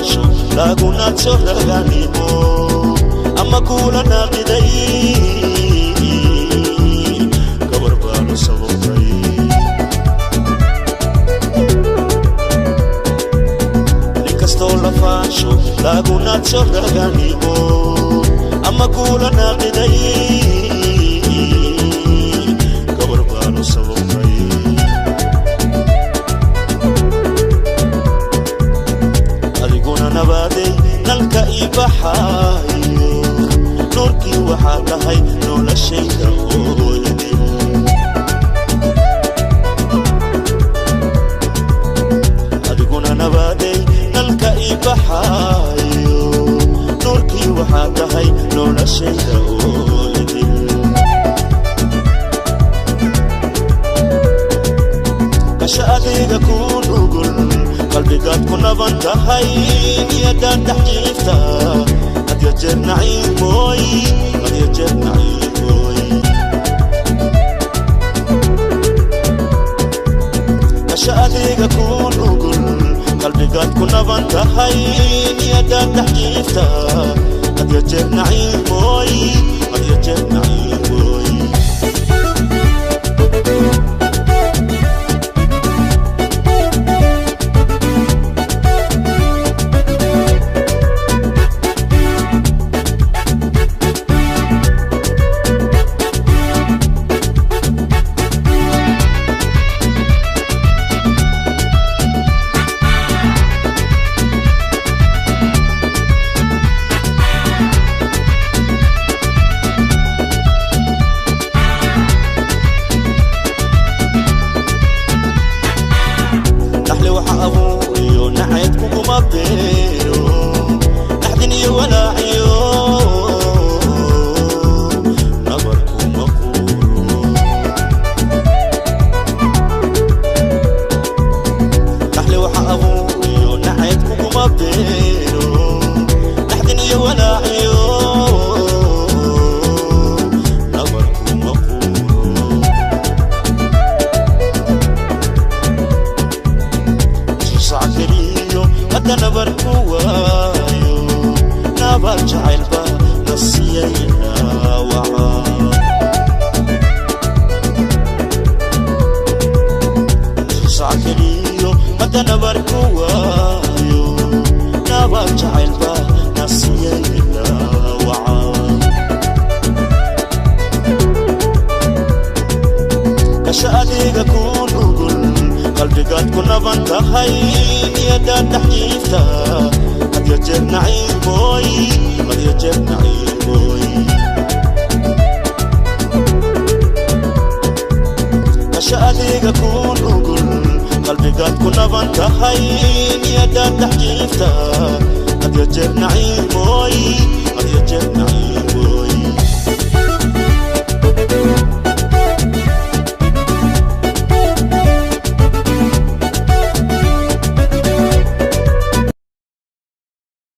lafaansho lagunaadso raganimo ama kuula naaqiday gabar baanu sababay. Nin kastoo lafaansho lagunaadso raganimo ama kuula naaqiday gabar baanu sababay. Adiguna nabaaday nalka ii baxaayo, nuurkii waxaa tahay noloshayda ooyadin. Adiguna nabaaday nalka ii baxaayo, nuurkii waxaa tahay noloshayda ooyadin. Kasha adiga kuu nugul, qalbigaad ku naban tahay, niyadaad dhex jiifta hadya jeer naciimooy, hadya jeer naciimooy. Kasha adiga kuu nugul, qalbigaad ku naban tahay, niyadaad dhex jiifta hadya jeer naciimooy, hadya jeer naciimooy. Naxli waxa abuuriyo nacayd kuguma beero, naxdin iyo walaaciyo nabar kuma quuro. Naxli waxa abuuriyo nacayd kuguma beero, naxdin iyo walaaciyo nabar kuma quuro. Sac keliyo hadda nabar ku waayo, nabar jacaylba na siiyay dhaawaca. Sac keliyo hadda nabar ku waayo, nabar jacaylba na siiyay dhaawaca. Kasha adiga kuu nugul, qalbigaad ku naban tahay, niyadaad dhex jiifta hadya jeer naciimooy, hadya jeer naciimooy. Kasha adiga kuu nugul, qalbigaad ku naban tahay, niyadaad dhex jiifta hadya jeer naciimooy, hadya jeer naciimooy.